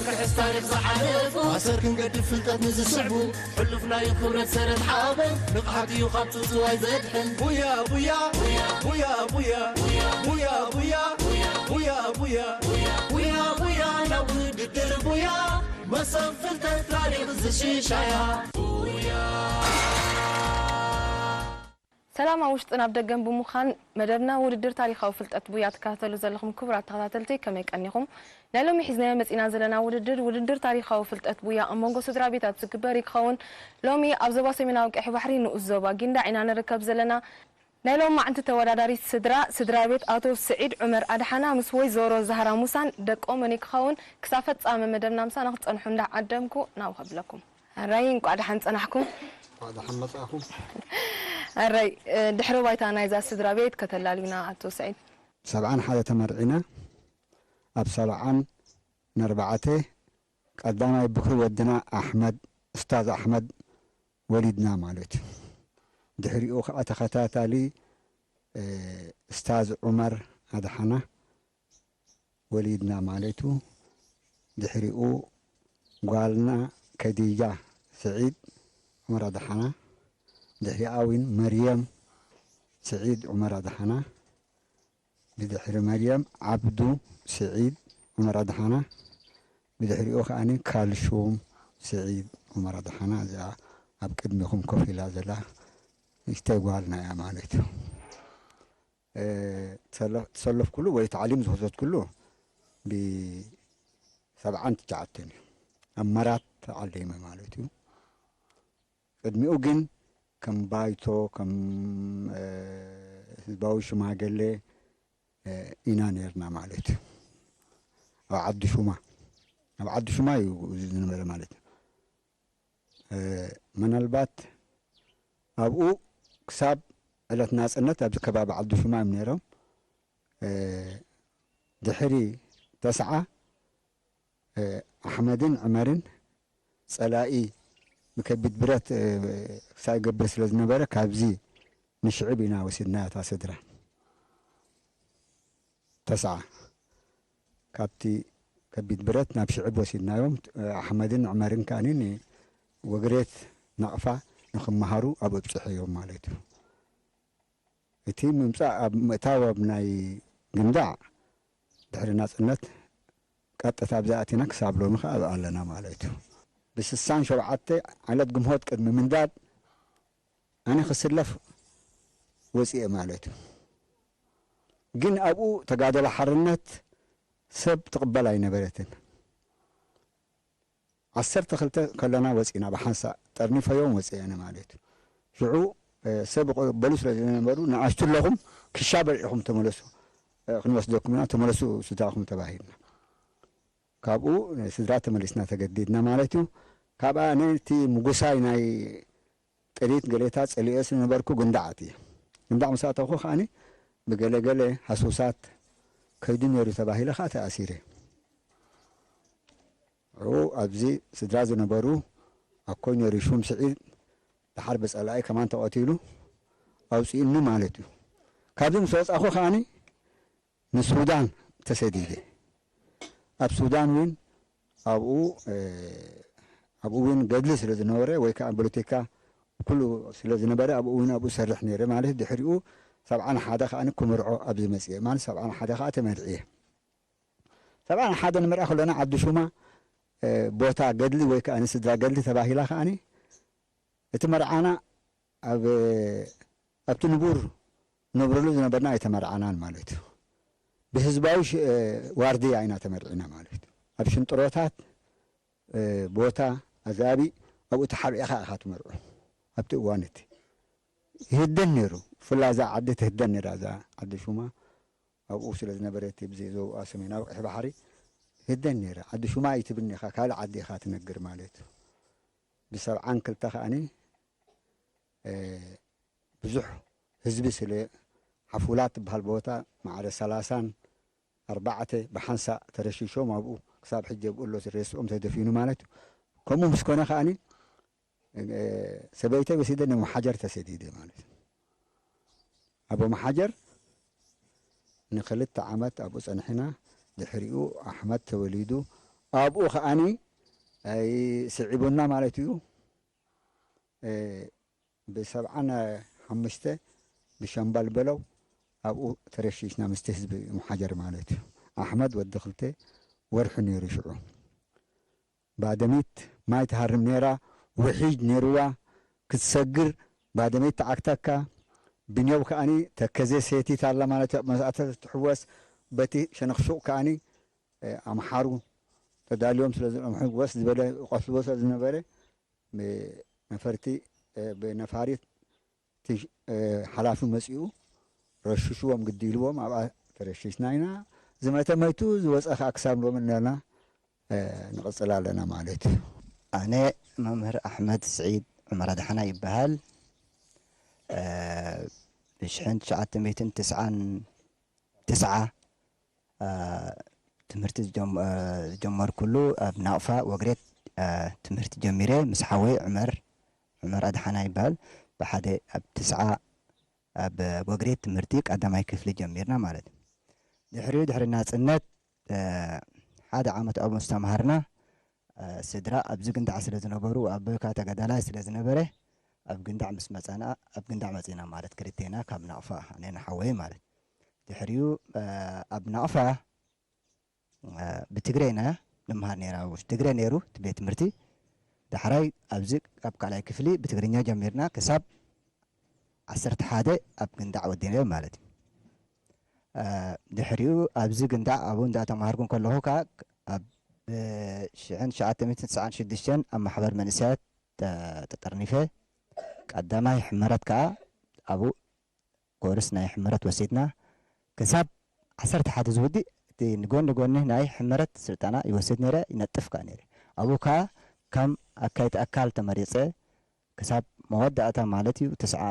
ክሕስ ታሪኽ ዝሓለፉ ኣሰር ክንገድፍ ፍልጠት ንዝስዕቡ ሕሉፍ ናይ ክብረት ሰረት ሓበን ንቕሓት እዩ ካብ ጽውጽዋይ ዘድሕን። ቡያ ቡያ ቡያ ቡያ ቡያ ቡያ ቡያ ቡያ ቡያ ቡያ ቡያ ናብ ውድድር ቡያ መሰብ ፍልጠት ታሪኽ ዝሽሻያ ቡያ። ሰላም ኣብ ውሽጥን ኣብ ደገን ብምዃን መደብና ውድድር ታሪኻዊ ፍልጠት ቡያ ትከታተሉ ዘለኹም ክቡራት ተኸታተልቲ ከመይ ቀኒኹም? ናይ ሎሚ ሒዝናዮ መጺና ዘለና ውድድር፣ ውድድር ታሪኻዊ ፍልጠት ቡያ ኣብ መንጎ ስድራ ቤታት ዝግበር እዩ ክኸውን። ሎሚ ኣብ ዞባ ሰሜናዊ ቀይሕ ባሕሪ ንኡስ ዞባ ጊንዳዕ ኢና ንርከብ ዘለና። ናይ ሎማዕንቲ ተወዳዳሪት ስድራ፣ ስድራ ቤት ኣቶ ስዒድ ዑመር ኣድሓና ምስ ወይዘሮ ዛህራ ሙሳን ደቆምን እዩ ክኸውን። ክሳብ ፈጻሚ መደብና ምሳና ክትጸንሑ እንዳዓደምኩ ናብኡ ከብለኩም። ሕራይ እንቋዕ ደሓን ጸናሕኩም። እንቋዕ ደሓን መጻእኩም። ሕራይ ድሕሪ ባይታ ናይዛ ስድራ ቤት ከተላልዩና ኣቶ ስዒድ። ሰብዓን ሓደ ተመርዒና ኣብ ሰብዓን ኣርባዕተ ቀዳማይ ብኩር ወድና ኣሕመድ እስታዝ ኣሕመድ ወሊድና ማለት እዩ። ድሕሪኡ ከዓ ተኸታታሊ እስታዝ ዑመር ኣድሓና ወሊድና ማለት እዩ። ድሕሪኡ ጓልና ከዲጃ ስዒድ ዑመር ኣድሓና፣ ድሕሪኣ እውን መርየም ስዒድ ዑመር ኣድሓና፣ ብድሕሪ መርየም ዓብዱ ስዒድ ዑመር ኣድሓና፣ ብድሕሪኡ ከዓኒ ካልሹም ስዒድ ዑመር ኣድሓና፣ እዚኣ ኣብ ቅድሚኹም ኮፍ ኢላ ዘላ ንእሽተይ ጓልና እያ ማለት እዩ። ተሰለፍኩሉ ወይ ታዕሊም ዝወሰድኩሉ ብሰብዓን ትሽዓተን እዩ። ኣብ መራት ተዓሊመ ማለት እዩ። ቅድሚኡ ግን ከም ባይቶ፣ ከም ህዝባዊ ሽማገሌ ኢና ነርና ማለት እዩ። ኣብ ዓዲ ሹማ፣ ኣብ ዓዲ ሹማ እዩ ዝነበረ ማለት እዩ። ምናልባት ኣብኡ ክሳብ ዕለት ናጽነት ኣብዚ ከባቢ ዓዲ ሹማ እዮም ነይሮም። ድሕሪ ተስዓ ኣሕመድን ዕመርን ጸላኢ ብከቢድ ብረት ክሳብ ይገብር ስለ ዝነበረ ካብዚ ንሽዕብ ኢና ወሲድና እታ ስድራ። ተስዓ ካብቲ ከቢድ ብረት ናብ ሽዕብ ወሲድናዮም። ኣሕመድን ዕመርን ከኣ ንወግሬት ናቕፋ ንኽመሃሩ ኣብ ኣብጽሐዮም ማለት እዩ። እቲ ምምጻእ ኣብ ምእታው ኣብ ናይ ግንዳዕ ድሕሪ ናጽነት ቀጥታ ኣብዛ ኣቲና ክሳብ ሎሚ ከኣ ኣብኣ ኣለና ማለት እዩ። ብስሳን ሸውዓተ ዕለት ግንቦት ቅድሚ ምንዳድ ኣነ ክስለፍ ወጺኤ ማለት እዩ። ግን ኣብኡ ተጋደሎ ሓርነት ሰብ ትቕበል ኣይነበረትን። ዓሰርተ ክልተ ከለና ወጺና ብሓንሳእ ጠርኒፈዮም ወጺኤ ኣነ ማለት እዩ። ሽዑ ሰብ ይቕበሉ ስለ ዝነበሩ ንኣሽቱ ኣለኹም ክሻ በልዒኹም ተመለሱ፣ ክንወስደኩም ኢና፣ ተመለሱ ስድራኹም ተባሂልና። ካብኡ ስድራ ተመሊስና ተገዲድና ማለት እዩ። ካብኣ ነቲ ምጉሳይ ናይ ጥሪት ገሌታ ጸሊኦ ስለ ነበርኩ ግንዳዕ ኣትየ። ግንዳዕ ምስ ኣተኹ ከኣኒ ብገለገለ ሃሱሳት ከይዱ ነይሩ ተባሂለ ከኣ ተኣሲረ። ኣብኡ ኣብዚ ስድራ ዝነበሩ ኣኮይ ነይሩ ሹም ስዒድ ደሓር ብጸላኢ ከማን ተቐቲሉ ኣውጺኡኒ ማለት እዩ። ካብዚ ምስ ወጻኹ ከኣኒ ንሱዳን ተሰዲደ። ኣብ ሱዳን እውን ኣብኡ ኣብኡ እውን ገድሊ ስለ ዝነበረ ወይ ከዓ ፖለቲካ ኩሉ ስለ ዝነበረ ኣብኡ እውን ኣብኡ ሰርሕ ነይረ ማለት ድሕሪኡ ሰብዓን ሓደ ከዓ ክምርዖ ኣብዚ መፅየ ማለት ሰብዓን ሓደ ከዓ ተመርዕየ። ሰብዓን ሓደ ንምርኣ ከለና ዓዲ ሹማ ቦታ ገድሊ ወይ ከዓ ንስድራ ገድሊ ተባሂላ ከዓኒ እቲ መርዓና ኣብ ኣብቲ ንቡር ነብረሉ ዝነበርና ኣይተመርዓናን ማለት እዩ። ብህዝባዊ ዋርድያ ኢና ተመርዒና ማለት እዩ። ኣብ ሽንጥሮታት ቦታ ኣዛቢ ኣብኡ ተሓቢእኻ ኢኻ ትመርዑ። ኣብቲ እዋን እቲ ይህደን ነይሩ። ብፍላይ እዛ ዓዲ ትህደን ነይራ፣ እዛ ዓዲ ሹማ ኣብኡ ስለ ዝነበረት ብዘይ ዞብኣ ሰሜናዊ ቀይሕ ባሕሪ ይህደን ነይራ። ዓዲ ሹማ ኣይትብልኒ ኢኻ፣ ካልእ ዓዲ ኢኻ ትነግር ማለት እዩ። ብሰብዓን ክልተ ከኣኒ ብዙሕ ህዝቢ ስለ ሓፉላት ትበሃል ቦታ ማዕረ ሰላሳን ኣርባዕተ ብሓንሳእ ተረሺሾም ኣብኡ ክሳብ ሕጂ ኣብኡ ኣሎ ሬስኦም ተደፊኑ ማለት እዩ። ከምኡ ምስ ኮነ ከኣኒ ሰበይተይ ወሲደ ናብ መሓጀር ተሰዲደ ማለት እዩ። ኣብ መሓጀር ንክልተ ዓመት ኣብኡ ጸኒሕና። ድሕሪኡ ኣሕመድ ተወሊዱ ኣብኡ ከዓኒ፣ ኣይ፣ ስዒቡና ማለት እዩ። እ፣ ብሰብዓን ሓሙሽተ ብሸምባል በለው ኣብኡ ተረሺሽና ምስቲ ህዝቢ ሙሓጀር ማለት እዩ። ኣሕመድ ወዲ ክልተ ወርሒ ነይሩ ሽዑ። ባደሚት ማይ ትሃርም ነይራ፣ ውሒጅ ነይርዋ፣ ክትሰግር ባደሚት ተዓግተካ። ብንዮብ ከኣኒ ተከዜ ሰቲት ኣላ ማለት እዩ፣ ኣብ መስኣተር ትሕወስ። በቲ ሸነኽሹቕ ከኣኒ፣ እ፣ ኣምሓሩ ተዳልዮም ስለ ዝነበሩ፣ ወስ ዝበለ ይቐትልዎ ስለ ዝነበረ፣ ብነፈርቲ፣ እ፣ ብነፋሪት እቲ፣ እ፣ ሓላፊ መጺኡ ረሽሽዎም ግዲ ኢልዎም ኣብኣ ተረሺሽና ኢና። ዝመተ መይቱ፣ ዝወጸ ከኣ ክሳብ ሎሚ ኣለና፣ እ፣ ንቕጽል ኣለና ማለት እዩ። ኣነ መምህር ኣሕመድ ስዒድ ዑመር ኣድሓና ይበሃል። እ፣ ብሽሕን ትሽዓተ ሚእትን ትስዓን ትስዓ፣ እ፣ ትምህርቲ ዝጀም-፣ እ፣ ዝጀመርኩሉ ኣብ ናቕፋ ወግሬት፣ እ፣ ትምህርቲ ጀሚረ ምስ ሓወይ ዑመር፣ ዑመር ኣድሓና ይበሃል። ብሓደ ኣብ ትስዓ ኣብ ወግሬት ትምህርቲ ቀዳማይ ክፍሊ ጀሚርና ማለት እዩ። ድሕሪኡ ድሕሪ ናጽነት፣ እ፣ ሓደ ዓመት ኣብኡ ምስ ተምሃርና፣ እ፣ ስድራ ኣብዚ ግንዳዕ ስለ ዝነበሩ፣ ኣቦካ ተጋዳላይ ስለ ዝነበረ፣ ኣብ ግንዳዕ ምስ መጻና፣ ኣብ ግንዳዕ መጺና ማለት ክልቴና ካብ ናቕፋ፣ ኣነን ሓወይ ማለት። ድሕሪኡ፣ እ፣ ኣብ ናቕፋ፣ እ፣ ብትግሬ ኢና ንመሃር ነይራ። ትግሬ ነይሩ እቲ ቤት ትምህርቲ። ዳሕራይ ኣብዚ ኣብ ካልኣይ ክፍሊ ብትግርኛ ጀሚርና ክሳብ ዓሰርተ ሓደ ኣብ ግንዳዕ ወዲነ ማለት እዩ። እ፣ ድሕሪኡ ኣብዚ ግንዳዕ ኣብኡ እንዳተማሃርኩ ከለኹ ከኣ ኣብ ሽሕን ትሽዓተ ሚእትን ትስዓን ሽዱሽተን ኣብ ማሕበር መንእሰያት ተ-፣ ተጠርኒፈ። ቀዳማይ ሕመረት ከኣ ኣብኡ ኮርስ ናይ ሕመረት ወሲድና። ክሳብ ዓሰርተ ሓደ ዝውድእ እቲ ንጎኒ ጎኒ ናይ ሕመረት ስልጠና ይወስድ ነይረ፣ ይነጥፍ ከኣ ነይረ። ኣብኡ ከኣ ከም ኣካይት ኣካል ተመሪጸ። ክሳብ መወዳእታ ማለት እዩ፣ ትስዓ፣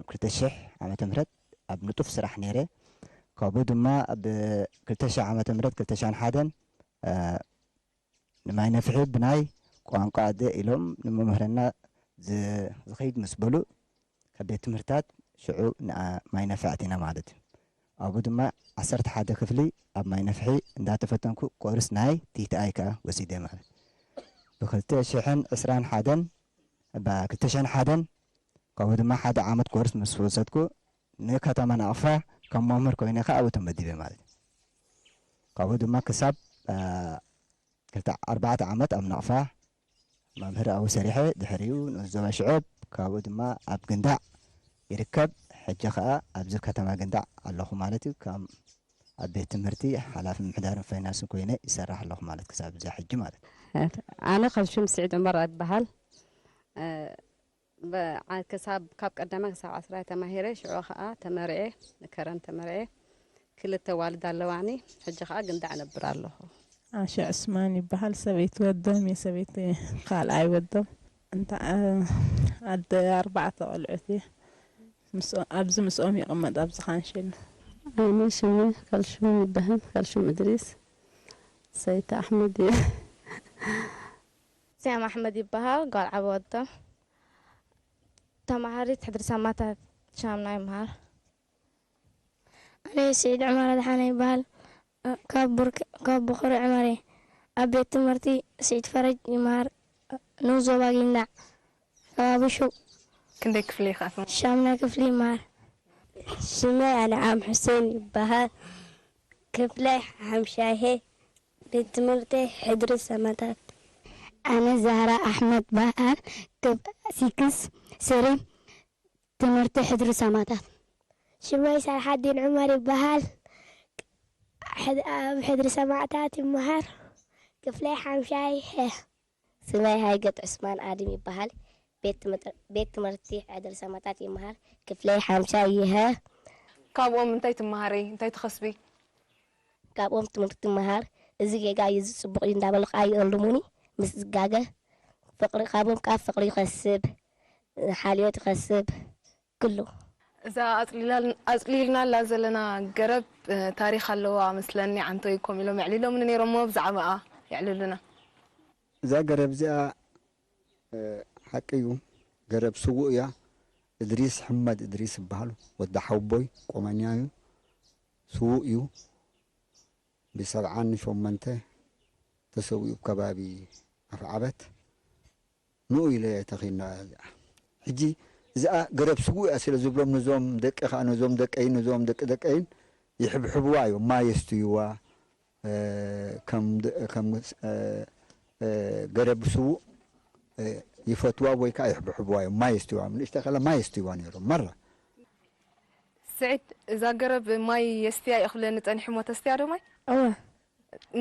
ክልተ ሽሕ ዓመተ ምህረት ኣብ ንጡፍ ስራሕ ነይረ። ካብኡ ድማ ኣብ ክልተ ሽሕ ዓመተ ምህረት፣ ክልተ ሽሕን ሓደን፣ እ፣ ንማይ ነፍሒ ብናይ ቋንቋ ኣደ ኢሎም ንመምህርና ዝ-፣ ዝኸይድ ምስ በሉ፣ ካብ ቤት ትምህርታት ሽዑ ንኣ-፣ ማይ ነፍሒ ኣቲና ማለት እዩ። ኣብኡ ድማ ዓሰርተ ሓደ ክፍሊ ኣብ ማይ ነፍሒ እንዳተፈተንኩ፣ ኮርስ ናይ ቲቲኣይ ከኣ ወሲደ ማለት እዩ። ብክልተ ሽሕን ዕስራን ሓደን፣ ብ ክልተ ሽሕን ሓደን፣ ካብኡ ድማ ሓደ ዓመት ኮርስ ምስ ወሰድኩ፣ ንከተማ ናቕፋ ከም መምህር ኮይነ ከኣ ኣብኡ ተመዲበ ማለት እዩ። ካብኡ ድማ ክሳብ፣ እ፣ ክልተ፣ ኣርባዕተ ዓመት ኣብ ናቕፋ መምህር ኣብኡ ሰሪሐ፣ ድሕሪኡ ንኡስ ዞባ ሽዕብ፣ ካብኡ ድማ ኣብ ግንዳዕ ይርከብ። ሕጂ ከኣ ኣብዚ ከተማ ግንዳዕ ኣለኹ ማለት እዩ። ከም ኣብ ቤት ትምህርቲ ሓላፊ ምምሕዳርን ፋይናንስን ኮይነ ይሰርሕ ኣለኹ ማለት ክሳብ እዛ ሕጂ ማለት እዩ። ኣነ ከልሹም ስዒድ ዑመር እበሃል። እ፣ በ-፣ ዓ-፣ ክሳብ፣ ካብ ቀዳማይ ክሳብ ዓስራይ ተማሂረ፣ ሽዑ ኸኣ ተመርዔ፣ ንከረን ተመርዔ። ክልተ ዋልድ ኣለዋኒ። ሕጂ ኸኣ ግንዳዕ እነብር ኣለኹ። ኣሸ ዑስማን ይበሃል። ሰበይቲ ወዶም፣ የሰበይቲ ካልኣይ ወዶም። እንተ፣ እ፣ ኣደ ኣርባዕተ ቆልዑት እየ። ምስ-፣ ኣብዚ ምስኦም ይቕመጥ፣ ኣብዚ ካንሸል። ኣነ ሽመ ከልሹም ይበሃል፣ ከልሹም እድሪስ። ሰይቲ ኣሕመድ እየ። ሲያም ኣሕመድ ይበሃል፣ ጓል ዓቢ ወዶም። ተማሃሪት ሕድሪ ሰማታት ሻምና ይመሃር። ኣነ ስዒድ ዑመር ኣድሓነ ይበሃል። ካብ ቡርክ-፣ ካብ ቡኽሪ ዑመር እየ። ኣብ ቤት ትምህርቲ ስዒድ ፈረጅ ይመሃር። ንኡስ ዞባ ጊንዳዕ፣ ከባቢ ሹቕ። ክንደይ ክፍሊ ኢኻ ትመሃር? ሻምናይ ክፍሊ ይመሃር። ሽመይ ኣንዓም ሑሴን ይበሃል። ክፍለይ ሓምሻይ፣ ቤት ትምህርተይ ሕድሪ ሰማታት። ኣነ ዛህራ ኣሕመድ በሃል። ክብ-፣ ሲክስ ስሪ፣ ትምህርቲ ሕድሪ ሰማታት። ሽመይ ሳልሓዲን ዑመር ይበሃል። ሕድ-፣ ኣብ ሕድሪ ሰማዕታት ይመሃር። ክፍለይ ሓምሻይ ሀ። ስመይ ሃይገት ዑስማን ኣድም ይበሃል። ቤት ትምህር-፣ ቤት ትምህርቲ ሕድሪ ሰማዕታት ይመሃር። ክፍለይ ሓምሻይ ይሀ። ካብኦም እንታይ ትመሃሪ? እንታይ ትኸስቢ? ካብኦም ትምህርቲ ትመሃር። እዚ ጌጋ እዩ፣ እዚ ጽቡቕ እዩ እንዳበሉ ከኣ ይእርሙኒ። ምስ ዝጋገ ፍቕሪ፣ ካብኦም ከኣ ፍቕሪ ይኸስብ፣ ሓልዮት ይኸስብ። ክሉ። እዛ ኣጽሊላል-፣ ኣጽሊልናላ ዘለና ገረብ፣ እ፣ ታሪኽ ኣለዋ መስለኒ። ዓንቶይ ኮም ኢሎም የዕሊሎምኒ ነይሮሞ፣ ብዛዕባኣ የዕልሉና። እዛ ገረብ እዚኣ፣ እ፣ ሓቂ እዩ፣ ገረብ ስዉእ እያ። እድሪስ ሕመድ እድሪስ ይበሃል፣ ወዲ ሓውቦይ ቆመኛ እዩ፣ ስዉእ እዩ። ብሰብዓን ሸሞንተ ተሰዊኡ ኣብ ከባቢ ኣፍዓበት ንኡ ኢለ ተኺልና እዚኣ። ሕጂ እዚኣ ገረብ ስጉእ እያ ስለ ዝብሎም ነዞም ደቂ ኸዓ ነዞም ደቀይ ነዞም ደቂ ደቀይን ይሕብሕብዋ እዮም። ማይ የስትይዋ፣ እ፣ ከም ድ-፣ ከም፣ እ፣ እ፣ ገረብ ስዉእ፣ እ፣ ይፈትዋ ወይ ከዓ ይሕብሕብዋ እዮም። ማይ የስትይዋ፣ ንእሽተይ ከላ ማይ የስትይዋ ነይሮም። መራ። ስዒድ፣ እዛ ገረብ ማይ የስትያ እዩ ክብለኒ ጸኒሑ እሞ ተስትያ ዶ ማይ? እወ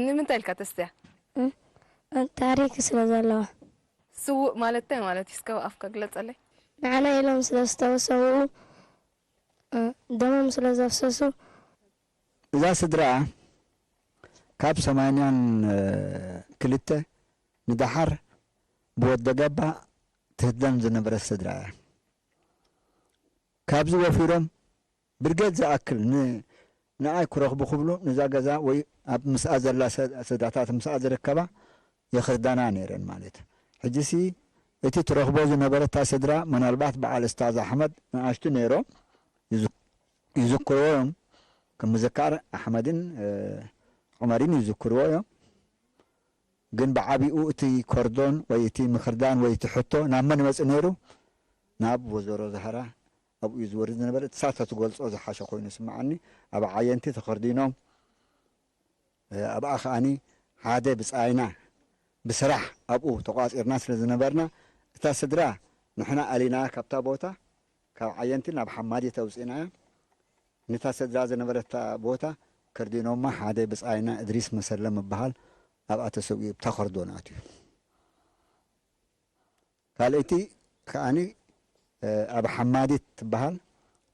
ንምንታይ ኢልካ ተስትያ? ታሪክ ስለ ዘለዋ ስዉእ ማለት እንታይ ማለት እዩ? እስከ ብኣፍካ ግለጸለይ። ንዓና ኢሎም ስለ ዝተሰውኡ እ፣ ደሞም ስለ ዘፍሰሱ እዛ ስድራ ካብ ሰማንያን ክልተ ንደሓር ብወዲ ገባ ትህደን ዝነበረት ስድራ እያ። ካብዚ ወፊሮም ብርጌድ ዝኣክል ን-፣ ንኣይ ክረኽቡ ክብሉ ንዛ ገዛ ወይ ኣብ ምስኣ ዘላ ሰ-፣ ስድራታት ምስኣ ዝርከባ የኽርዳና ነይረን ማለት እዩ። ሕጂሲ እቲ ትረኽቦ ዝነበረታ ስድራ ምናልባት በዓል እስታዝ ኣሕመድ ንኣሽቱ ነይሮም ይዝ-፣ ይዝክርዎ እዮም። ከም ምዝካር ኣሕመድን፣ እ፣ ዑመርን ይዝክርዎ እዮም። ግን ብዓቢኡ እቲ ኮርዶን ወይ እቲ ምኽርዳን ወይ እቲ ሕቶ ናብ መን ይመጽእ ነይሩ? ናብ ወይዘሮ ዛህራ ኣብኡ እዩ ዝወርድ ዝነበረ። እቲ ሳቶ ትገልጾ ዝሓሸ ኮይኑ ይስምዓኒ። ኣብ ዓየንቲ ተኸርዲኖም፣ እ፣ ኣብኣ ከኣኒ ሓደ ብጻይና ብስራሕ ኣብኡ ተቋጺርና ስለ ዝነበርና፣ እታ ስድራ ንሕና ኣሊና ካብታ ቦታ፣ ካብ ዓየንቲ ናብ ሓማዲት ኣውጺእናያ። ነታ ስድራ ዝነበረታ ቦታ ከርዲኖማ፣ ሓደ ብጻይና እድሪስ መሰለ ምበሃል ኣብኣ ተሰዊኡ፣ ኣብታ ኮርዶን ኣትዩ። ካልኣይቲ ከኣኒ፣ እ፣ ኣብ ሓማዲት ትበሃል፣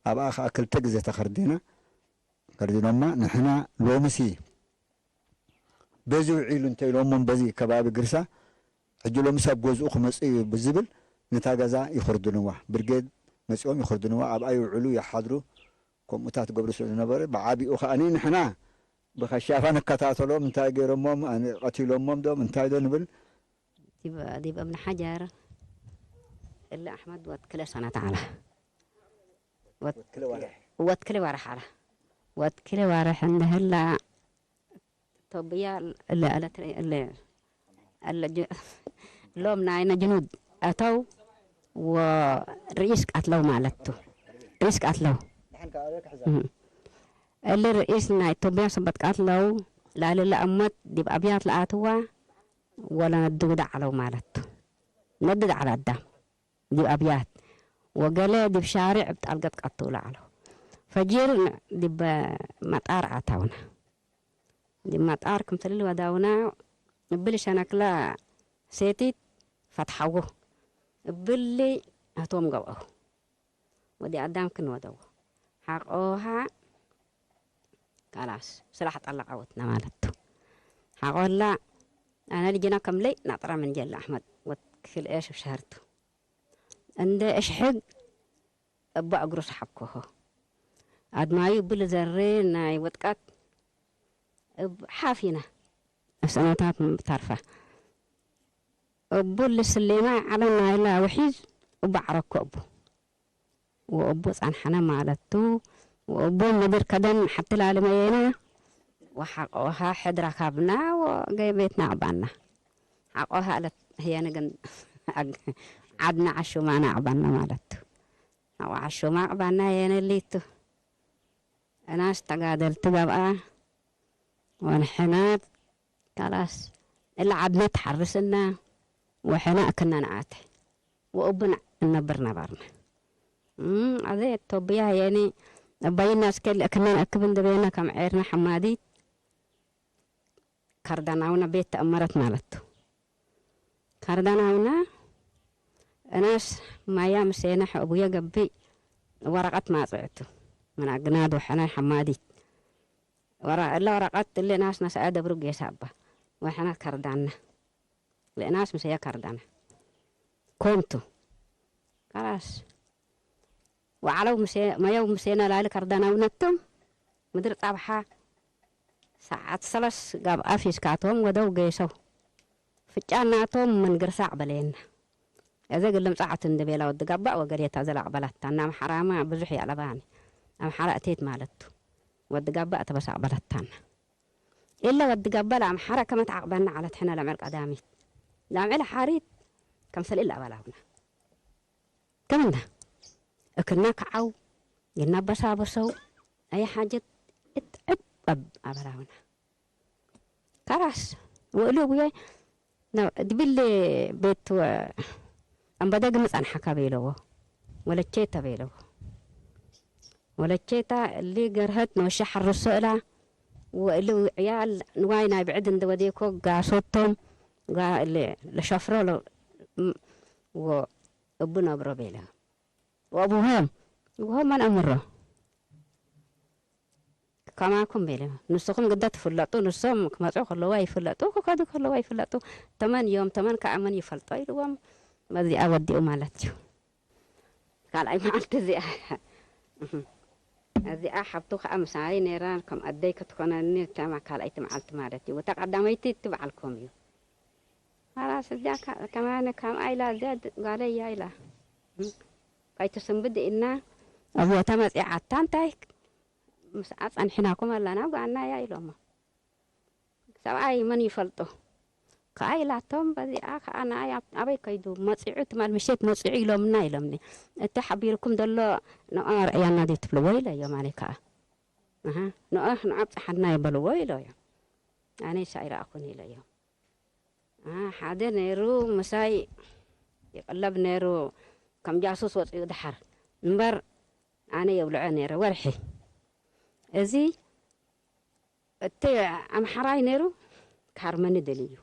ኣብኣ ከኣ ክልተ ግዜ ተኸርዲና፣ ከርዲኖማ። ንሕና ሎምሲ በዚ ውዒሉ እንተ ኢሎሞም በዚ ከባቢ ግርሳ፣ ሕጂ ሎምሲ ኣብ ገዝኡ ክመጽእ እዩ ብዝብል ነታ ገዛ ይኽርድንዋ። ብርጌድ መጺኦም ይኽርድንዋ፣ ኣብኣ ይውዕሉ ይሓድሩ። ከምኡታት ገብሩ ስለ ዝነበረ፣ ብዓቢኡ ከኣኒ ንሕና ብኸሻፋ ንከታተሎም፣ እንታይ ገይሮሞም፣ ኣነ-፣ ቀቲሎሞም ዶ እንታይ ዶ ንብል። ዲብ ዲብ እምኒ ሓጀር እለ ኣሕመድ ወትክለ ሰነት ዓላ ወትክለ ወርሕ ዓላ ወትክለ ወርሕ እንደህላ ቶብያ እለ እለ እለ እለ ጅ- ሎም ናይነ ጅኑድ ኣተው ወርኢስ ቀትለው ማለቱ ርኢስ ቀትለው እም። እሊ ርኢስ ናይ ቶብያ ሰበት ቀትለው ላልለ እመት ዲብ ኣብያት ለኣትዋ ወለ ነድጉ ዳዕለው ማለቱ ነዲ ዳዕለ ኣዳም ዲብ ኣብያት ወገለ ዲብ ሻርዕ እብ ጣልገት ቀትው ለኣለው ፈጂር ዲብ መጣር ኣታውና ዲብ መጣር ክምትልል ወዳውና እብል ሸነክላ ሴቲት ፈትሓዎ እብሊ ኣቶም ገብአው ወዲ ኣዳም ክንወደዎ ሓቆሃ ካላስ ስራሕ ጠለቃወትና ማለቱ ሓቆላ ኣነ ልጅና ከምለይ ናጥራ ምን ጀላ ኣሕመድ ወትክል ኤሽ ብሸህርቱ እንደ እሽሕግ እባ እግሩ ሰሓብኮሆ ኣድማዩ ብል ዘሬ ናይ ወጥቃት እብ ሓፊና እሰነታት ታርፋ እቡ ልስሌማ ዓለም ናይላ ውሒዝ እቡ ዓረኮ እቡ ወእቡ ጻንሐነ ማለቱ ወእቡ ምድር ከደን ሓትላልመየና ወሓቆሃ ሕድራ ካብና ወገቤትና ኣቕባና ሓቆሃ እለት ህየን ግን ዓድና ዓሹማና ኣቕባና ማለቱ ሓቆ ዓሹማ ኣቕባና የነሊቱ እናስ ተጋደልቲ ገብኣ ወንሕናት ካላስ እላ ዓድና ትሓርስና ወሕና እክና ንኣተ ወእብና እነብር ነበርና። እም፣ ኣዘ ቶብያ የኒ እባይና እስከ እክና ንኣክብ እንደበየና ከም ዔርና ሓማዲት ካርዳናውና ቤት ተእመረት ማለቱ። ካርዳናውና እናስ ማያ ምሴና ሕእቡየ ገብእ ወረቐት ማጽዕቱ ምናግናድ ወሕና ሓማዲት እላ ወረቀት እለ ናስ ነስአ ደብሩ ጌሳ እባ ወሕና ከርዳና ለእናስ ምሰያ ከርዳና ኮምቱ ካላስ ወዓለው መየው ምሴና ላሊ ከርዳናውነቶም ምድር ጻብሓ ሰዓት ሰለስ ጋብ ኣፊስካቶም ወደው ጌሰው ፍጫናቶም ምን ግርሳዕ በለየና እዘ ግልም ጻዕት እንደ ቤላ ወዲ ጋባእ ወገዴታ ዘላቅ በላታ እና ኣምሓራማ ብዙሕ ያለባኒ ኣምሓራ እቴት ማለቱ ወዲ ጋባእ ተበሳቅ በላታና إلا ወዲ ገባል ኣምሓራ ከመ ተዓቕበና ዓለት ሕነ ለምዕል ቀዳሚት። ለምዕል ሓሪት ከምሰል ኢላ ኣባላውና። ከምና እክና ከዓው የናበሳበሰው ኣይ ሓጀት እትዕብ ኣብ ኣባላውና። ካራስ ወእሉ ብየ ድብል ቤት ኣንበደግ ምጻንሓካ በይለዎ። ወለቼታ በይለዎ። ወለቼታ እሊ ገርሀት ነወሻ ሓርሶ እላ ወእሉ ዕያል ንዋይ ናይ ብዕድ እንደ ወዴኮ ጋሶቶም ጋ እሊ ለሸፍሮ ለ-፣ ም-፣ ወ-፣ እቡ ነብሮ በይለ። ወእቡሆም እቡሆም መን ኣምሮ? ከማኩም በይለ። ንስኹም ግዳ ትፍለጡ፣ ንሶም ክመጹ ከለዉ ኣይፍለጡ፣ ክኸዱ ከለዉ ኣይፍለጡ። ተመን እዮም፣ ተመን ከኣ መን ይፈልጦ ኢልዎም። በዚኣ ወዲኡ ማለት እዩ። ካልኣይ መዓልቲ እዚኣ፣ እዚኣ ሓብቱ ከኣ ምሳይ ነይራ፣ ከም ኣደይ ክትኮነኒ፣ እታ ካልኣይቲ መዓልቲ ማለት እዩ። እታ ቀዳመይቲ እቲ በዓልኩም እዩ። ኻላስ እዚኣ ከ-፣ ከማን ከምኣ ኢላ፣ እዚኣ ድ-፣ ጓለይ እያ ኢላ። እም፣ ከይትስንብድ ኢልና፣ ኣብ ቦታ መጺዓታ፣ እንታይ ምስኣ ጸኒሕናኩም ኣለና፣ ጓና እያ ኢሎሞ። ሰብኣይ መን ይፈልጦ? ከኣ ኢላቶም፣ በዚኣ ከኣ ንኣይ ኣብ-፣ ኣበይ ከይዱ መጺዑ፣ ትማል ምሸት መጺዑ ኢሎምና ኢሎምኒ። እቲ ሓቢርኩም ዘሎ ንኣ ኣርእያና ዶ ትብልዎ ኢለዮ፣ ኣነ ከኣ። ኣሃ፣ ንኣ ንዓ ኣብጽሓና ይበልዎ ኢለዮ። ኣነ ይሳ ኣይረኣኹን ኢለዮ። ኣ፣ ሓደ ነይሩ ምሳይ ይቕለብ ነይሩ፣ ከም ጃሱስ ወጺኡ ደሓር። እምበር ኣነ የብልዖ ነይረ ወርሒ። እዚ እቲ ኣምሓራይ ነይሩ፣ ክሃርመኒ ደልዩ።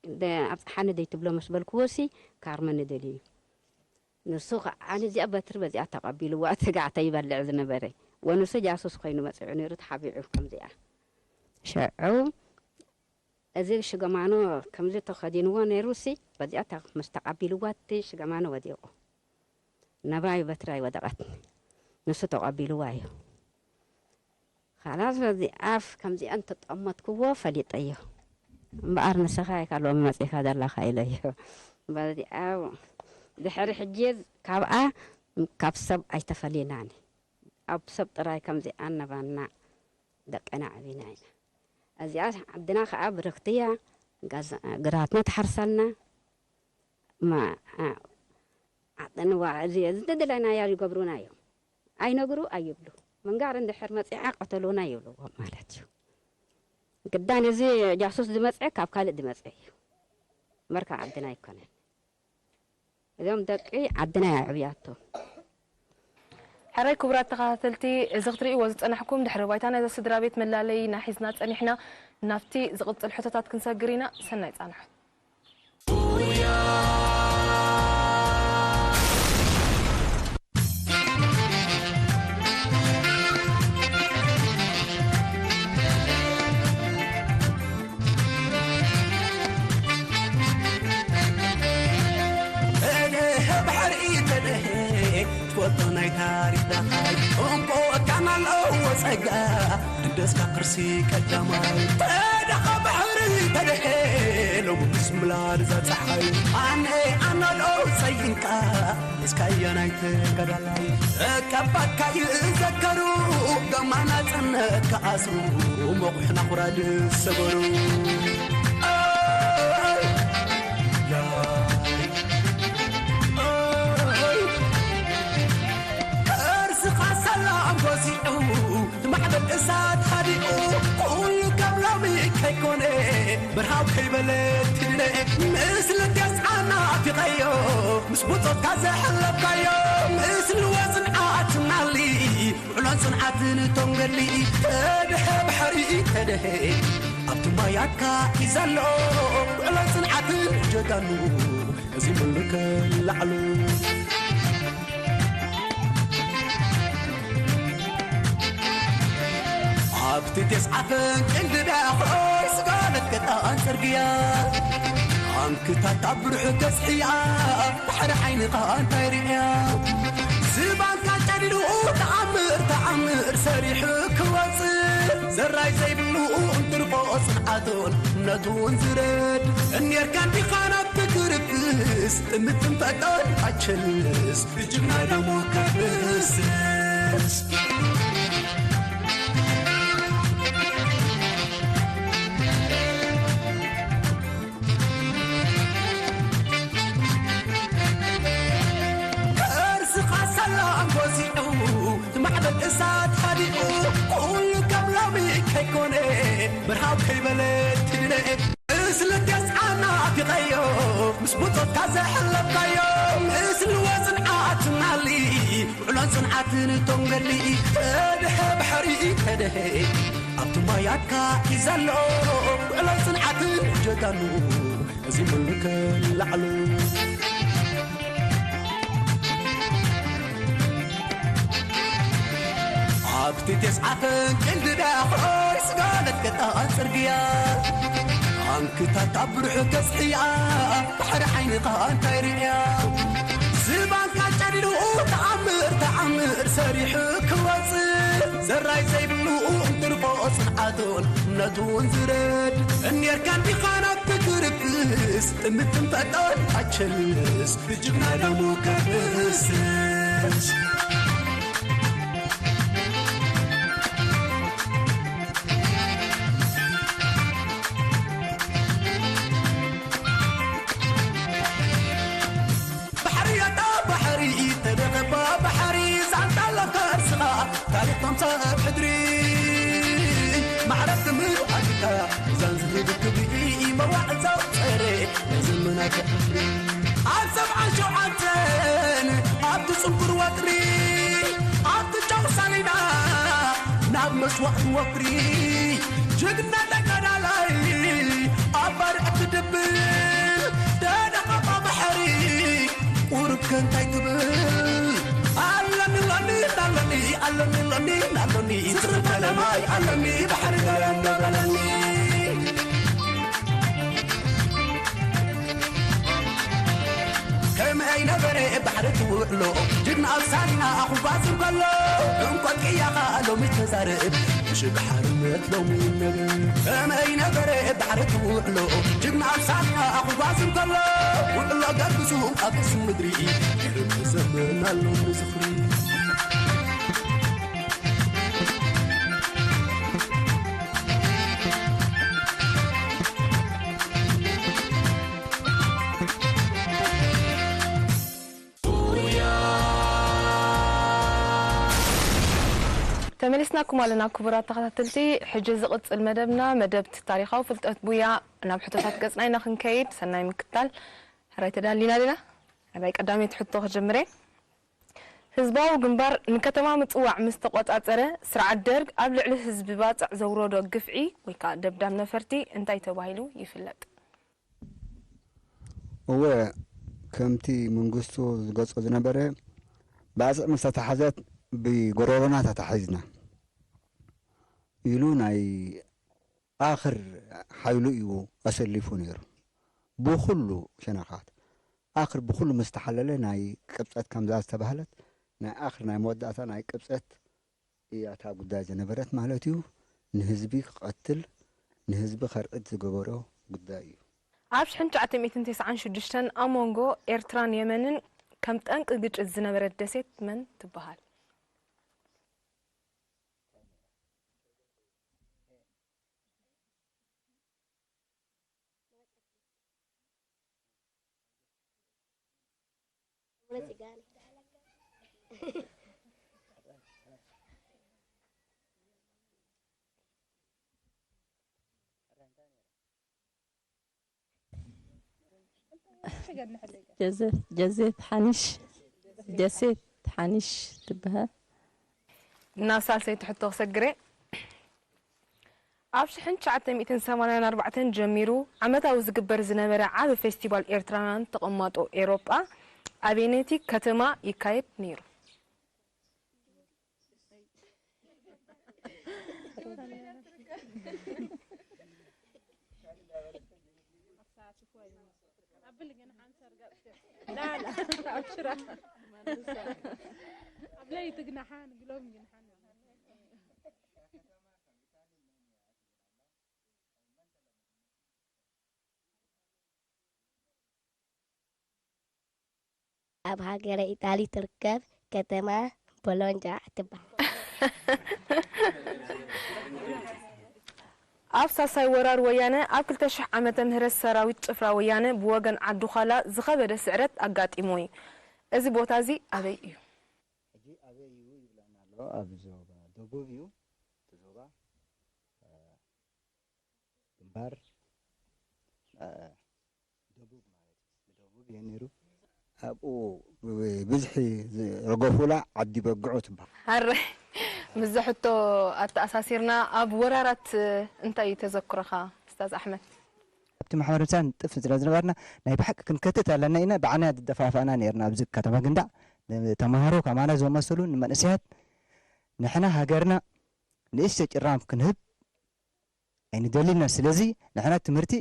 ደ-፣ ኣብጽሓኒ ደይትብሎ ምስ በልክዎሲ፣ ክሃርመኒ ደልዩ። ንሱ ኸዓ ነዚኣ በትሪ በዚኣ ተቐቢልዋ፣ እቲ ጋዕተ ይበልዕ ዝነበረ። ወንሱ ጃሱስ ኮይኑ መጺዑ ነይሩ፣ ተሓቢዑ ከምዚኣ። ሽዑ እዚ ሽገማኖ ከምዚ ተኸዲንዎ ነይሩሲ፣ በዚኣ ተ-፣ ምስ ተቐቢልዋ፣ እቲ ሽገማኖ ወዲቑ። ነባይ በትሪ ኣይወደቐትኒ። ንሱ ተቐቢልዋ እዩ። ኻላስ በዚ ኣፍ ከምዚኣ እንተጠመትክዎ ፈሊጠዮ። እምበኣር ንስኻ ኢኻ ሎሚ መጺኻ ዘለኻ ኢለዮ። በዚኣ ድሕሪ ሕጂ ካብኣ ካብ ሰብ ኣይተፈሊናን። ኣብ ሰብ ጥራይ ከምዚኣ እናባና ደቅና ዓቢና ኢና። እዚኣ ዓድና ኸዓ ብርኽቲ እያ። ጋዝ-፣ ግራትና ትሓርሰልና። ማ-፣ ዓ-፣ ዓጥንዋ፣ እዚ፣ እዚ ዝደለናዮ ይገብሩና እዮም። ኣይነግሩ ኣይብሉ። ምንጋር እንድሕር መጺዓ ቀተሉና ይብልዎም ማለት እዩ። ግዳን እዚ ጃሱስ ዝመጽዐ ካብ ካልእ ዝመጽዐ እዩ። እምበር ካብ ዓድና ኣይኮነን። እዞም ደቂ ዓድና እያ ኣዕብያቶም። ሕራይ ክቡራት ተኸታተልቲ፣ እዚ ክትርእይዎ ዝጸናሕኩም ድሕሪ ባይታ ናይዛ ስድራ ቤት መላለይና ሒዝና ጸኒሕና። ናብቲ ዝቕጽል ሕቶታት ክንሰግር ኢና። ሰናይ ጻንሖት። ተደሀ ባሕሪ ተደሀ ትፈልጦ ናይ ታሪኽ ዳኻይ እንቆ ካና ኣለዎ ጸጋ ደስካ ቅርሲ ቀዳማይ ተደኻ ባሕሪ ተደሀ ሎሚ ምስ ምላል እዛ ጸሓይ ኣነ ኣናሎ ጸይንካ እስካያ ናይ ተጋዳላይ እቀባካ ይዘከሩ ገማና ጽነት ከኣስሩ መቑሕና ኩራድ ሰበሩ። ከርስኻ ሰላም ጎሲዑ፣ ማዕበል እሳት ሃዲኡ፣ ኩሉ ከም ሎሚ ከይኮነ፣ ብርሃው ከይበለ ትነ፣ ምስሊ ቴስዓና ፊቐዮ፣ ምስ ብጾትካ ዘሕለፍካዮ፣ ምስሊ ወጽንዓትናሊ፣ ውዕሎን ጽንዓትን ቶም ገድሊ፣ ተድሀ ባሕሪ ተድሀ፣ ኣብቲ ማያትካ እዩ ዘሎ፣ ውዕሎን ጽንዓትን ጀጋኑ። እዚ ምልከ ላዕሉ ኣብቲ ተስዓፈን ቅንድዳ ኾይ ስጋለት ገጣን ጽርግያ ኣንክታት ኣብ ብርሑ ተስሕያ ባሕሪ ዓይንኻ እንታይ ርእያ ዝባንካ ጨዲዱ ተኣምር ተኣምር ሰሪሑ ክወጽእ ዘራይ ዘይብሉ እንትርቆ ጽንዓቱን እምነቱን ዝረድ እኔርካ እንዲኻ ናብቲ ክርክስ እምትንፈጠን ኣቸልስ ብጅምና ደሞ ከፍስስ ብርሃው ከይበለት ትድነ፣ እስልት የስዓና ፊቐዮ፣ ምስ ብጾትካ ዘሕለፍካዮ፣ እስልዎ ጽንዓት ትማሊ፣ ውዕሎን ጽንዓትን እቶም ገድሊ፣ ተድሀ ባሕሪ ተድሀ፣ ኣብቲ ማያትካ እዩ ዘሎ፣ ውዕሎን ጽንዓትን ጀጋኑ፣ እዚ ምልክን ላዕሉ። ኣብቲ ተስዓፈን ክንዲ ዳኾይ ስጋለት ገጣ ጽርግያ፣ ኣንክታት ኣብ ብርሑ ገጽሕያ፣ ባሕሪ ዓይንኻ እንታይ ርእያ? ዝባንካ ጨዲዱ ተኣምር፣ ተኣምር ሰሪሑ ክወጽእ፣ ዘራይ ዘይብሉ እንትርፎ ጽንዓቱን እምነቱን ዝረድ፣ እኔርካ እንዲኻ ናብቲ ክርክስ፣ ጥምትን ፈጠን ኣቸልስ፣ ብጅግና ደሙ ከብስስ። ባሕሪ ኣታ ባሕሪ፣ ተደኸባ ባሕሪ፣ ዛንታ ኣለካ እርስኻ፣ ታሪኽ ከምሳ ኣብ ሕድሪ። ማዕረ ክምር ኣቲካ፣ እዛን ዝህብ ክብሪ፣ መዋዕል ዘውፀረ፣ ንዘመናት ሕድሪ። ኣብ ሰብዓን ሸውዓተን፣ ኣብቲ ጽንኩር ወጥሪ፣ ኣብቲ ጨው ሳሊና፣ ናብ መስዋእቲ ወፍሪ። ጅግና ተጋዳላይ፣ ኣብ ባርዕ ትድብል፣ ደደኻ ባሕሪ፣ ቁርብ ከ እንታይ ትብል? ኣለኒ፣ ኣለኒ፣ ኣለኒ፣ ኣለኒ፣ ኣለኒ፣ ኣለኒ፣ ዝኽሪ ፈለማይ ኣለኒ፣ ባሕሪ ገረም በለኒ። ከመይ ነበረ ባሕሪ ትውዕሎ፣ ጅግና ኣብ ሳሊና ክጓዝ እንከሎ፣ እንቆጥ ቅያኻ ሎሚ ተዛርብ፣ ምሽግ ሓርነት ሎሚ ይነብር። ከመይ ነበረ ባሕሪ ትውዕሎ፣ ጅግና ኣብ ሳሊና ክጓዝ እንከሎ፣ ውዕሎ ገርግሱ ኣብ ርእሲ ምድሪ፣ ይርብ ዘመን ኣሎ ንዝኽሪ። ተመሊስናኩም ኣለና ክቡራት ተኸታተልቲ። ሕጂ ዝቕጽል መደብና መደብ ታሪኻዊ ፍልጠት ቡያ፣ ናብ ሕቶታት ገጽና ኢና ክንከይድ። ሰናይ ምክትታል። ሕራይ ተዳሊና ዲና? ሕራይ ቀዳመይቲ ሕቶ ክጅምር እየ። ህዝባዊ ግንባር ንከተማ ምጽዋዕ ምስ ተቖጻጸረ፣ ስርዓት ደርግ ኣብ ልዕሊ ህዝቢ ባጽዕ ዘውረዶ ግፍዒ ወይ ከኣ ደብዳብ ነፈርቲ እንታይ ተባሂሉ ይፍለጥ? እወ፣ ከምቲ መንግስቱ ዝገልጾ ዝነበረ፣ ባጽዕ ምስ ተታሕዘት ብጎረሮና ተታሒዝና ኢሉ ናይ ኣኽር ሓይሉ እዩ ኣሰሊፉ ነይሩ። ብኹሉ ሸነኻት ኣኽር ብኹሉ ምስ ተሓለለ ናይ ቅብጸት ከምዛ ዝተባህለት ናይ ኣኽር ናይ መወዳእታ ናይ ቅብጸት እያ እታ ጉዳይ ዝነበረት ማለት እዩ። ንህዝቢ ክቐትል ንህዝቢ ከርዕድ ዝገበሮ ጉዳይ እዩ። ኣብ ሽሕን ትሽዓተ ሚእትን ተስዓን ሽዱሽተን ኣብ መንጎ ኤርትራን የመንን ከም ጠንቂ ግጭት ዝነበረት ደሴት መን ትበሃል? ጀዘት ሓኒሽ ደሴት ሓኒሽ ትበሃል። ናብ ሳልሰይቲ ሕቶ ክሰግር እየ። ኣብ ሽሕን ትሽዓተ ሚእትን ሰማንያን ኣርባዕተን ጀሚሩ ዓመታዊ ዝግበር ዝነበረ ዓቢ ፌስቲቫል ኤርትራውያን ተቐማጦ ኤውሮጳ ኣበየነይቲ ከተማ ይካየድ ነይሩ? ኣብ ሃገረ ኢጣሊ ትርከብ ከተማ ቦሎንጃ ትበሃል። ኣብ ሳልሳይ ወራር ወያነ ኣብ ክልተ ሽሕ ዓመተ ምህረት ሰራዊት ጭፍራ ወያነ ብወገን ዓዲ ዃላ ዝኸበደ ስዕረት ኣጋጢምዎ እዩ። እዚ ቦታ እዚ ኣበይ እዩ? ሕጂ ኣበይ እዩ ይብለና ኣሎ። ኣብ ዞባ ደቡብ እዩ። እቲ ዞባ ደቡብ ማለት እዩ። ደቡብ እዩ ነይሩ። ኣብኡ ብብዝሒ ዝረገፉላ ዓዲ በግዖ ትበሃል። ኣረ፣ ምስዚ ሕቶ ኣተኣሳሲርና፣ ኣብ ወራራት እንታይ እዩ ተዘክሮኻ፣ ኡስታዝ ኣሕመድ? ኣብቲ ማሕበር ምሳን ንጥፍ ስለ ዝነበርና፣ ናይ ብሓቂ ክንከትት ኣለና ኢና፣ ብዓና ዝደፋፋእና ነይርና። ኣብዚ ከተማ ግንዳዕ፣ ንተምሃሮ ከማና ዝመሰሉ፣ ንመንእሰያት፣ ንሕና ሃገርና ንእሽቶ ጭራም ክንህብ ኣይንደልን ኢና። ስለዚ ንሕና ትምህርቲ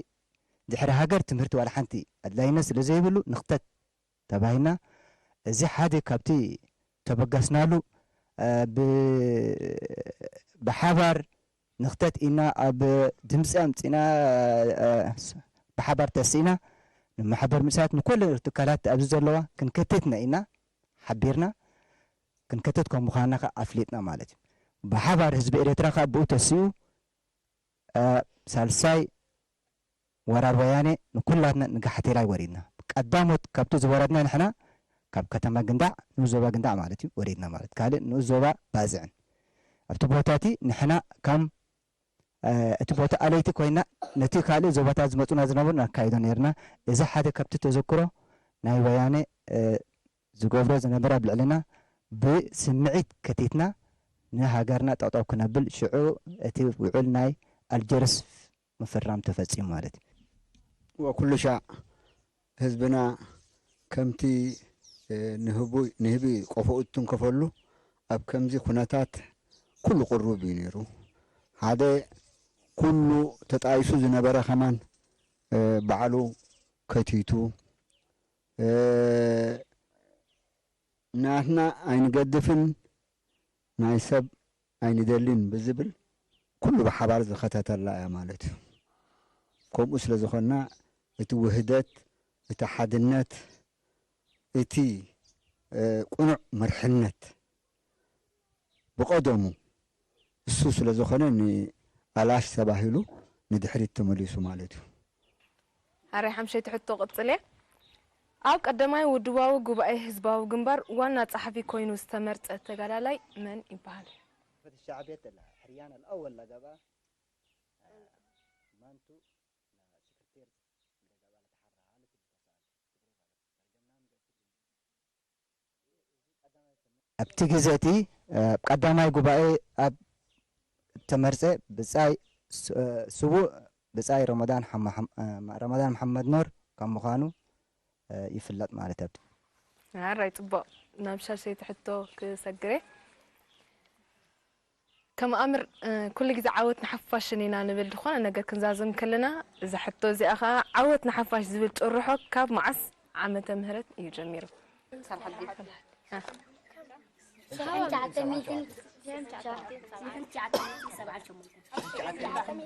ድሕሪ ሃገር ትምህርቲ ዋላ ሓንቲ ኣድላይነት ስለ ዘይብሉ ንኽተት ተባሂልና። እዚ ሓደ ካብቲ ተበገስናሉ፣ እ፣ ብ-፣ ብሓባር ንኽተት ኢና ኣብ ድምፂ ኣምፂና፣ እ፣ ብሓባር ተሲእና ንማሕበር ምሳት ንኩሉ ትካላት ኣብዚ ዘለዋ ክንከተትና ኢና ሓቢርና ክንከተት ከም ምዃንና ከኣ ኣፍሊጥና ማለት እዩ። ብሓባር ህዝቢ ኤርትራ ከኣ ብኡ ተሲኡ፣ እ፣ ሳልሳይ ወራር ወያኔ ንኩላትና ንጋሕቴላይ ወሪድና። ቀዳሞት ካብቲ ዝወረድና ንሕና ካብ ከተማ ግንዳዕ ንኡስ ዞባ ግንዳዕ ማለት እዩ ወሪድና ማለት። ካልእ ንኡስ ዞባ ባዝዕን። ኣብቲ ቦታ እቲ ንሕና ከም፣ እ፣ እቲ ቦታ ኣለይቲ ኮይና ነቲ ካልእ ዞባታት ዝመጹና ዝነበሩ ነካይዶ ነይርና። እዚ ሓደ ካብቲ ተዘክሮ ናይ ወያኔ፣ እ፣ ዝገብሮ ዝነበረ ኣብ ልዕልና ብስምዒት ከቲትና ንሃገርና ጠጠው ክነብል ሽዑ እቲ ውዑል ናይ ኣልጀርስ ምፍራም ተፈጺሙ ማለት እዩ። ወኩሉ ሻዕ ህዝብና ከምቲ፣ እ፣ ንህቡ-፣ ንህቢ ቆፎኡ እትንከፈሉ ኣብ ከምዚ ኩነታት ኩሉ ቅሩብ እዩ ነይሩ። ሓደ ኩሉ ተጣይሱ ዝነበረ ከማን፣ እ፣ ባዕሉ ከቲቱ፣ እ፣ ናትና ኣይንገድፍን ናይ ሰብ ኣይንደልን ብዝብል ኩሉ ብሓባር ዝኸተተላ እያ ማለት እዩ። ከምኡ ስለ ዝኾንና እቲ ውህደት፣ እቲ ሓድነት፣ እቲ፣ እ፣ ቅኑዕ መርሕነት ብቐደሙ እሱ ስለ ዝኾነ ንኣላሽ ተባሂሉ ንድሕሪት ተመሊሱ ማለት እዩ። ኣረ ሓምሸይቲ ሕቶ ቅጽል እየ። ኣብ ቀዳማይ ውድባዊ ጉባኤ ህዝባዊ ግንባር ዋና ጸሓፊ ኮይኑ ዝተመርጸ ተጋዳላይ መን ይበሃል? الشعبية الحريان الأول لقبها مانتو لسكرتير لقبها لتحرى هالة الفصائل. ኣብቲ ግዜ እቲ፣ እ፣ ኣብ ቀዳማይ ጉባኤ ኣብ ተመርጸ ብጻይ ስ-፣ እ፣ ስዉእ ብጻይ ረመዳን ሓማ-፣ ሓም-፣ እ፣ ረመዳን መሓመድ ኖር ከም ምዃኑ፣ እ፣ ይፍለጥ ማለት እዩ። ኣራይ ጽቡቕ። ናብ ሻሸይቲ ሕቶ ክሰግር እየ። ከም ኣምር፣ እ፣ ኩሉ ግዜ ዓወት ንሓፋሽን ኢና ንብል። ዝኾነ ነገር ክንዛዝም ከለና፣ እዛ ሕቶ እዚኣ ኸኣ ዓወት ንሓፋሽ ዝብል ጭርሖ ካብ መዓስ ዓመተ ምህረት እዩ ጀሚሩ? ሽሕን ትሽዓተ ሚእትን፣ ሽሕን ትሽዓተ ሚእትን ሰብዓን ሸሞንተን።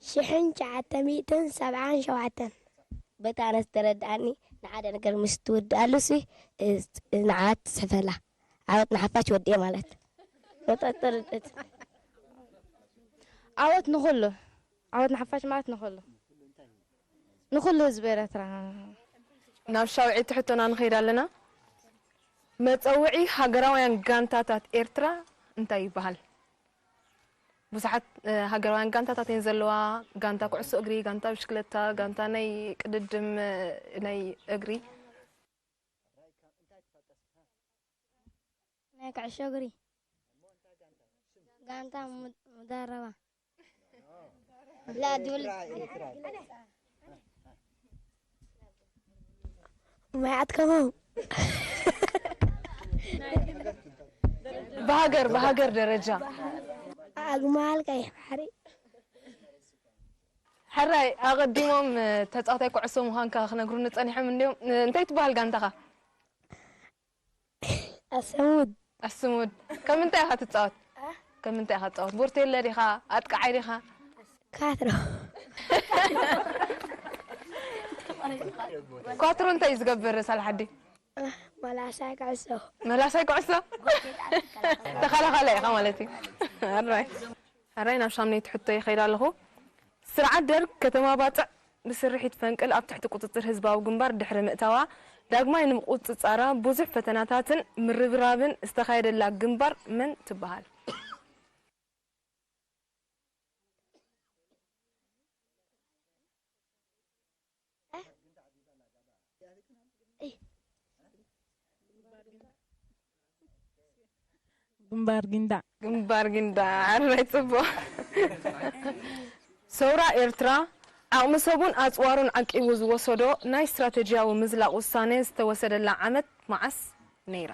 ሽሕን ትሽዓተ ሚእትን ሰብዓን ሸውዓተን። በታ ኣነ ዝተረድኣኒ፣ ንሓደ ነገር ምስ ትውድኣሉ ሲ፣ እ፣ ንዓ ትጽሕፈላ። ዓወት ንሓፋሽ ወዲኤ ማለት። በታ ዝተረድኣት። ዓወት ንኹሉ። ዓወት ንሓፋሽ ማለት ንኹሉ። ንኹሉ ህዝቢ ኤርትራ። ናብ ሻውዒቲ ሕቶና ንኸይድ ኣለና። መጸውዒ ሃገራውያን ጋንታታት ኤርትራ እንታይ ይበሃል? ብዙሓት፣ እ፣ ሃገራውያን ጋንታታት እየን ዘለዋ። ጋንታ ኩዕሶ እግሪ፣ ጋንታ ብሽክለታ፣ ጋንታ ናይ ቅድድም፣ እ፣ ናይ እግሪ። ናይ ኩዕሾ እግሪ ጋንታ ሙ-፣ ሙዳረባ። ላ ድብል ማይ ኣትከሙ። ብሃገር፣ ብሃገር ደረጃ። ኣግማል ቀይሕ ባሕሪ። ሕራይ፣ ኣቐዲሞም፣ እ፣ ተጻዋታይ ኩዕሶ ምዃንካ ክነግሩኒ ጸኒሖም እንድዮም። እ፣ እንታይ ትበሃል ጋንታኻ? ኣሰሙድ። ኣስሙድ። ከም እንታይ ኢኻ ትጻወት? እ? ከም እንታይ ኢኻ ትጻወት? ቦርቴለ ዲኻ? ኣጥቃዓይ ዲኻ? ካትሮ። ኳትሮ እንታይ እዩ ዝገብር ሳልሓዲ? እ፣ መላሳይ ኩዕሶ። መላሳይ ኩዕሶ? ተኸላኻላይ ኢኻ ማለት እዩ። ኣራይ። ሕራይ ናብ ሻምነይቲ ሕቶ ይኸይድ ኣለኹ። ስርዓት ደርግ ከተማ ባጽዕ ብስርሒት ፈንቅል ኣብ ትሕቲ ቁጽጽር ህዝባዊ ግንባር ድሕሪ ምእታዋ፣ ዳግማይ ንምቁጽጻራ ብዙሕ ፈተናታትን ምርብራብን ዝተኻየደላ ግንባር መን ትበሃል? ግንባር ጊንዳዕ። ግንባር ጊንዳዕ። ኣረይ ጽቡቕ። ሰውራ ኤርትራ ዓቕሚ ሰቡን ኣጽዋሩን ዓቂቡ ዝወሰዶ ናይ ስትራተጂያዊ ምዝላቕ ውሳነ ዝተወሰደላ ዓመት መዓስ ነይራ?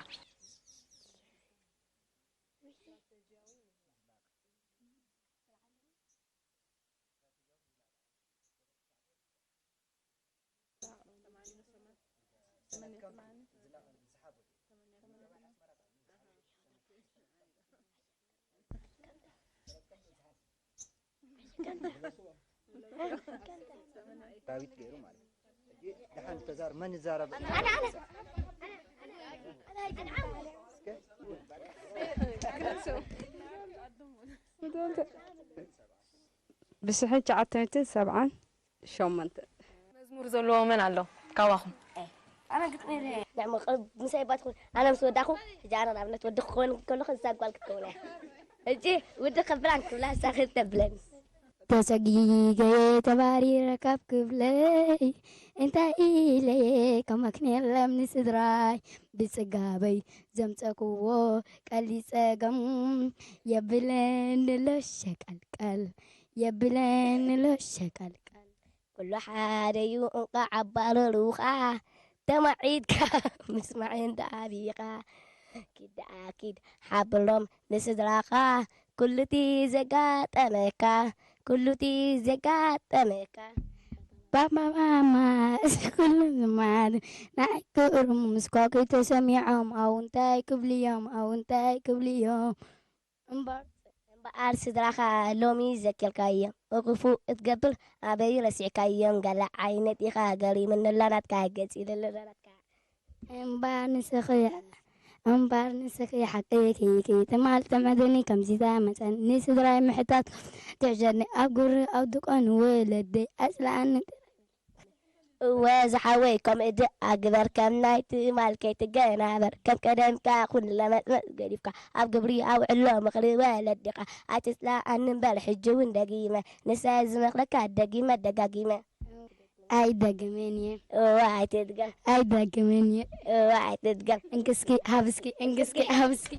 ዳዊት ገይሩ ማለት እዩ። ሕጂ ደሓን ተዛር መን ይዛረብ? ብስሕት ትሽዓተ ሚእትን ሰብዓን ሸሞንተን። መዝሙር ዘለዎ መን ኣሎ ካባኹም? ምሳይ ባትኹም ኣነ ምስ ወዳኹ ሕጂ ኣነ ንኣብነት ወዲ ክኸውን ከለኹ እዛ ጓል ክትከውን እያ። ሕጂ ውዲ ከብላን ክብላ እዛ ክተብለኒ። ተሰጊገየ ተባሪረ ካብ ክብለይ እንታይ ኢለየ ከመክንየሎም ንስድራይ ብጽጋበይ ዘምጸክዎ ቀሊጸ ገም የብለንሎ ሸቀልቀል የብለንሎ ሸቀልቀል ኩሉ ሓደዩ እንቋዕ ኣባረሩኻ ተማዒድካ ምስማዕ እንዳኣቢኻ ኪድ ኣኪድ ሓብሎም ንስድራኻ ኩሉቲ ዘጋጠመካ ኩሉቲ ዘጋጠመካ ባባባማ እዚ ኩሉ ዝማድ ናይ ክእሩም ምስ ኳኩይ ተሰሚዖም ኣው እንታይ ክብልዮም ኣው እንታይ ክብልዮም እምበር እምበኣር ስድራኻ ሎሚ ዘኪርካዮም እኽፉእ እትገብር ኣበይ ረሲዕካዮም ገለ ዓይነት ኢኻ ገሪምንላ ናትካ ገጺ ልልረረትካ እምበር ንስኺ እምበር ንስኺ ሓቂ ኪኪ ትማል ተመደኒ ከምዚታ መጸን ንስድራይ ምሕታት ትሕሸኒ ኣብ ጉሪ ኣብ ድቆን ወለደይ ኣጽልኣኒ እወ ዝሓወይ ከምኡ ድኣ ግበር ከም ናይ ትማል ከይትገናበር ከም ቀደምካ ኩን ለመጥመጥ ገዲፍካ ኣብ ግብሪ ኣውዕሎ ምኽሪ ወለድኻ ኣይትጽላኣኒ እምበር ሕጂ እውን ደጊመ ንሳይ ዝመኽረካ ደጊመ ደጋጊመ ኣይደግምን እየ እወ ኣይትድገም ኣይደግምን እየ እወ ኣይትድገም እንክስኪ ሃብስኪ እንክስኪ ሃብስኪ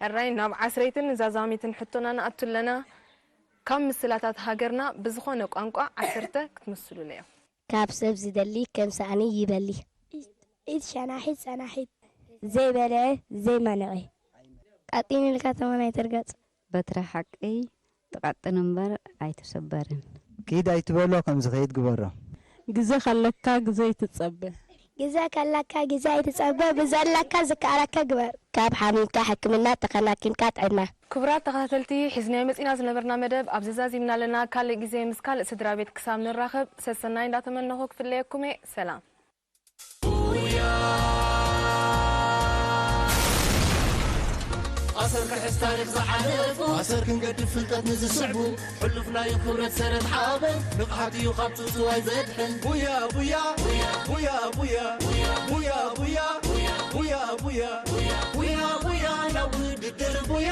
ሕራይ ናብ ዓስረይትን ዛዛሚትን ሕቶና ንኣቱ ኣለና። ካብ ምስላታት ሃገርና ብዝኾነ ቋንቋ ዓሰርተ ክትምስሉለዮም። ካብ ሰብ ዝደሊ ከም ሳእኒ ይበሊ። ኢድ ሸናሒት ጸናሒት። ዘይበልዐ ዘይመነቐ። ቀጢን ኢልካ ተመን ኣይትርገጽ። በትሪ ሓቂ ትቐጥን እምበር ኣይትስበርን። ኪድ ኣይትበሎ ከም ዝኸይድ ግበሮ። ግዘ ከለካ ግዘ ኣይትፀበ። ግዘ ከለካ ግዘ ኣይትፀበ ብዘለካ ዝከኣለካ ግበር። ካብ ሓሚምካ ሕክምና ተኸናኪንካ ጥዕና። ክቡራት ተኸታተልቲ ሒዝናዮ መፂና ዝነበርና መደብ ኣብዚ ዛዚምና ኣለና። ካልእ ግዜ ምስ ካልእ ስድራ ቤት ክሳብ ንራኸብ ሰሰናይ እንዳተመነኹ ክፍለየኩም እየ። ሰላም። ኣሰር ክሕዝ ታሪኽ ዝሓለፉ ኣሰር ክንገድፍ ፍልጠት ንዝስዕቡ ሕሉፍ ናይ ክብረት ሰረት ሓበን ንቕሓት እዩ ካብ ጽውጽዋይ ዘድሕን ቡያ ቡያ ቡያ ቡያ ቡያ ቡያ ቡያ ቡያ ቡያ ቡያ ቡያ ናብ ውድድር ቡያ